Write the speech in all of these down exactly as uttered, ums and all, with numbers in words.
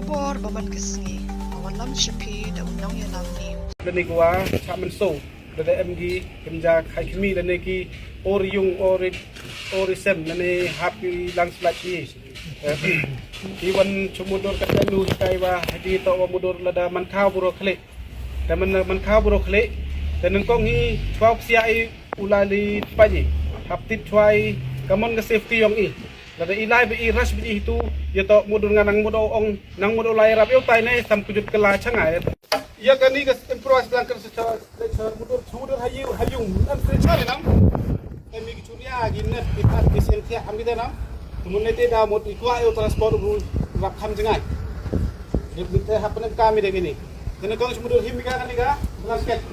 Por ba man ka sngi, ba wan lam sha phi da u nongïalam ni. Lane ki wa chah mynsaw, lada em ki kynja khai khmih lane ki or ïung or i, or i sem lane hap ki lang slap ki. Eh, ki wan shu mutdur ka tanu hikai wa hadi to wa mutdur lada man khaw buro khlieh. Te man, man khaw buro khlieh. Te nyngkong hi chwa u ksiah i u la li tpa ji. Hap tit chwa i ka mon ka safety yong i. Lada i lai ba i rush ba i hitu, ïa to mutdur nga nang mutdur ong, nang mutdur lai rap ïa u tai ne sam kujut ka la chang ai. Ïa kani ka improvised blanket sa cha, sa mutdur, mutdur ha ïung, ha ïung, em sa cha ne nam. Em ki chunia, ki net, ki pat, ki sien thiah, am ki te nam. Tumun ne te da mut i kwah ïa u transport u rap kham jngai. Ïa te hap ne kam i de kini. Te ne kong mutdur him ka kani ka blanket.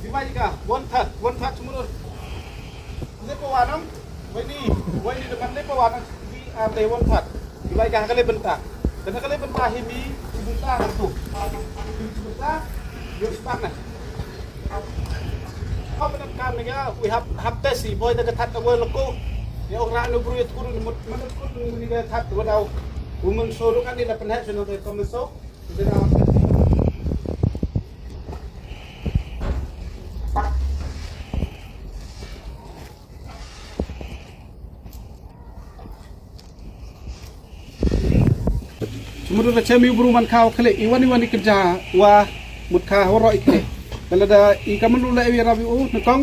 Di mai ka, one third, one third mutdur. Lep pawa nang, wei ni, wei ni depan lep pawa nang, di, ah, te wan pat. Di bai ka kale benta. Kena kale benta hi mi, si benta nang tu. Si benta, yo sepak nang. Kau benar kam ni ya, we have, have test si, boy dah ketat dah boy leko. Ya orang anu bru ya tukun, mana tukun ni dia tat, wadau. Women so kan ni dah penat, so nak komen so. Dia dah. Shu mutdur da chem ïa u bru man khaw khlieh, i wan i wan i kynja wa mut kha waroh i khlieh. Te lada i ka mut u leh ïa u rap ïa u nyngkong,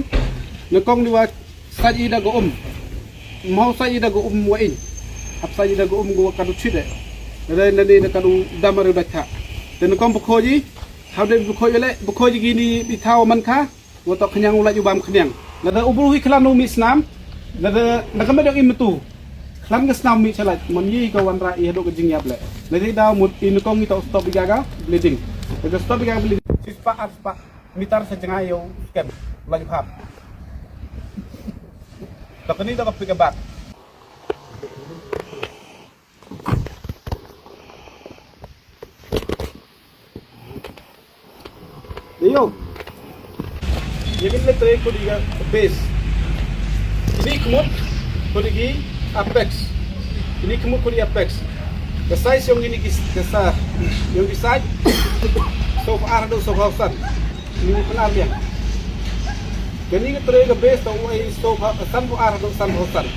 nyngkong ni wa sait i da ka um. Mhaw sait i da ka um wa ïing. Hap sait i da ka um ko wa ka du chit eh. Lada lada da ka du dam are u da kha. Te nyngkong ba khoi i, hap da ba khoi i leh, ba khoi i kini i thaw man kha. Wa tok khñiang u lait u bam khñiang. Lada u bru hi khlan u mih snam. Lada na ka met dang im tu. Khlan ka snam mih chalait. Mon yi ka wanrah i haduh ka jingïap leh. Lada i daw mut i nyngkong i tok stop i ga ka bleeding. Lada stop i ga ka bleeding. Shispah arspah meter sa jngai ïa u skem. Lait u hap. Tok kani tok ka pick a back. Dei ïoh. Ïa kine ki trei khun ïa ka base. Kine ki khmut khun ïa ki apex. Kine ki khmut khun ïa ki apex. Ka size yong kine ki, ka sa, yong ki side. Sawphew ar haduh sawphew san. Kine ki pynarliang. Kane ka trei ka base tang u ai sawphew, sanphew ar haduh sanphew san.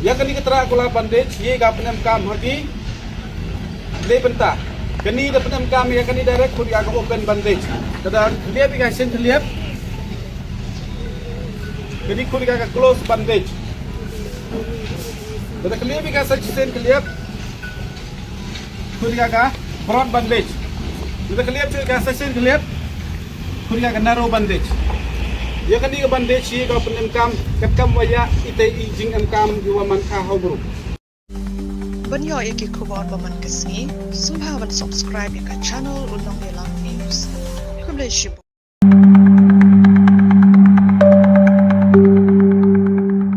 Ïa kane ka trai ka la bandage, ïa ka pynemkam ha ki le bynta. Kane da pynemkam ïa kane direct khun ïa ka open bandage. Ka da khlieh ïa ka sien khlieh. Kane khun ïa ka close bandage. Ka da khlieh ïa ka sien khlieh. Khun ïa ka broad bandage. Ka da khlieh ïa ka sien khlieh. Khun ïa ka narrow bandage. Ïa kane ka bandage ïa ka pynemkam katkam wa ïa ite i jingemkam ïa wa man kha ha u bru. Ban ïoh ïa ki khubor ba man ka sngi, sngewbha ban subscribe ïa ka channel U Nongïalam News. Khublei shibun.